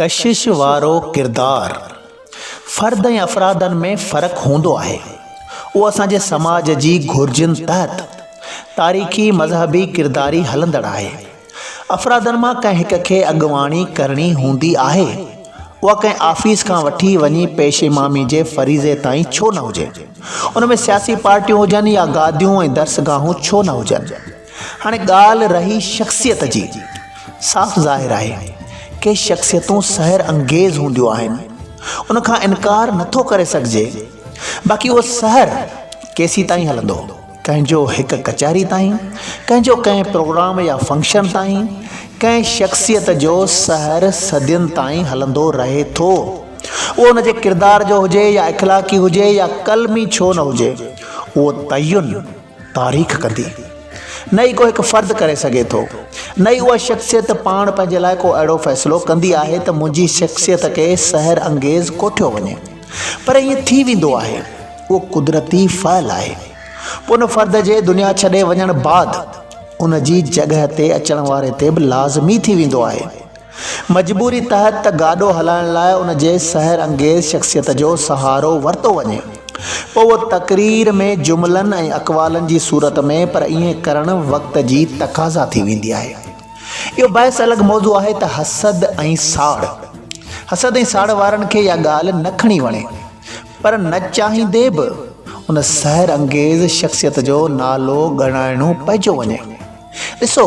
ڪشش وارو ڪردار. فرد ۽ افرادن ۾ فرق هوندو آهي. اهو اسان جي سماج جي گهرجن تحت تاريخي مذهبي ڪرداري هلندڙ آهي. افرادن مان ڪنهن هڪ کي اڳواڻي ڪرڻي هوندي آهي، اها ڪنهن آفيس کان وٺي وڃي پيش امامي جي فريضي تائين ڇو نه هجي. ان ۾ سياسي پارٽيون هجن يا گاديون ۽ درسگاهون ڇو نه هجن. هاڻي ڳالهه رهي شخصيت جي. صاف ظاهر آهي ڪي شخصيتون سحر انگيز هونديون آهن. ان کان انڪار نه ٿو ڪري سگهجي. باقي اهو سحر ڪيسيتائين هلندو؟ ڪنهن جو هڪ ڪچهري تائين، ڪنهن جو ڪنهن پروگرام يا فنڪشن تائين، ڪنهن شخصيت جو سحر صدين تائين هلندو رهي ٿو. اهو ان جي ڪردار جو هجي يا اخلاقي هجي يا قلمي ڇو نه هجي، اهو تعين تاريخ ڪندي. نه ئي ڪو هڪ فرد ڪري سگهي ٿو. نه ئي اها شخصيت پاڻ پنهنجي لاء ڪو اهڙو فيصلو ڪندي آهي ته منهنجي شخصيت کي سحر انگيز ڪوٺيو وڃي. پر ائين ٿي ويندو آهي. اهو قدرتي فعل آهي. پوء ان فرد جي دنيا ڇڏي وڃڻ بعد ان جي جڳهه تي اچڻ واري تي به لازمي ٿي ويندو آهي. مجبوري تحت ته گاڏو هلائڻ لاء ان جي سحر انگيز شخصيت جو سهارو ورتو وڃي. پوء اهو تقرير ۾ جملن ۽ اقوالن جي صورت ۾ پر ائين ڪرڻ وقت جي تقاضا ٿي ويندي آهي. اهو بحث الڳ موضوع آهي ته حسد ۽ ساڙ حسد ۽ ساڙ وارن کي اها ڳالهه نه کڻي وڻي پر نه چاهيندي به ان سحر انگيز شخصيت جو نالو ڳڻائڻو پئجيو وڃي. ڏسو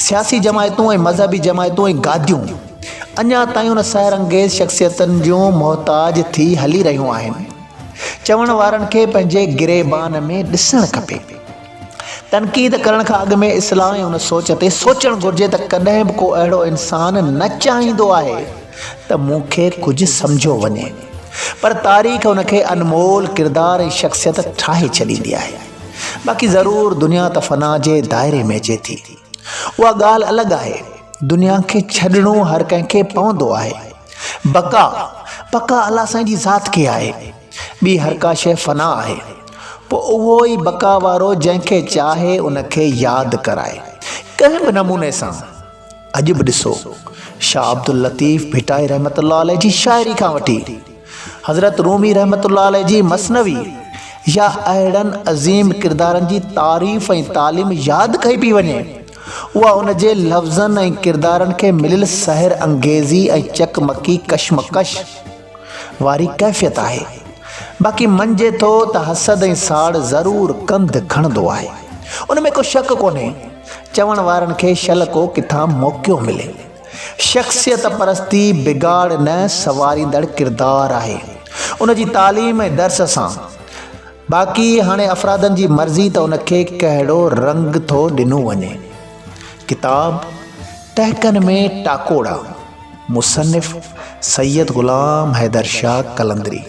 سياسي جماعتون ۽ مذهبي جماعتون ۽ گاديون اڃا تائين ان سحر انگيز شخصيتن جون محتاج ٿي هلي رهيون آهن. چوڻ وارن کي پنهنجي گريبان ۾ ڏسڻ کپي. تنقيد ڪرڻ کان اڳ ۾ اصلاح ۽ ان سوچ تي سوچڻ گهرجي ته ڪڏهن به ڪو اهڙو انسان نه چاهيندو آهي ته مون کي ڪجهه سمجهيو وڃي پر تاريخ ان کي انمول ڪردار ۽ شخصيت ٺاهي ڇڏيندي آهي. باقي ضرور دنيا ته فنا جي دائري ۾ اچي ٿي. اها ڳالهه الڳ آهي دنيا کي ڇڏڻو هر ڪنهن کي پوندو آهي. بقا، بقا الله سائين جي ذات کي آهي. ٻي هر ڪا شيء فنا آهي. پوء اهو ئي بقا وارو جنهن کي چاهي ان کي ياد ڪرائي. ڪنهن به نموني سان. اڄ به ڏسو شاهه عبداللطيف ڀٽائي رحمة الله عليه جي شاعري کان وٺي حضرت رومي رحمة الله عليه جي مثنوي يا اهڙن عظيم ڪردارن جي تعريف ۽ تعليم ياد ڪئي پئي وڃي اها ان جي لفظن ۽ ڪردارن کي مليل سحر انگيزي ۽ چقمقي ڪشمڪش واري ڪيفيت آهي. باقي مڃجي ٿو ته حسد ۽ ساڙ ضرور ڪنڌ کڻندو آهي. ان ۾ ڪو شڪ ڪونهي. چوڻ وارن کي شل ڪو ڪٿان موقعو ملي. شخصيت پرستي بگاڙ نه سنواريندڙ ڪردار آهي. ان جي تعليم ۽ درس سان. باقي هاڻي افرادن جي مرضي ته ان کي ڪهڙو رنگ ٿو ڏنو وڃي. ڪتاب ٽهڪن ۾ ٽاڪوڙا، مصنف سيد غلام حيدر شاهه قلندري.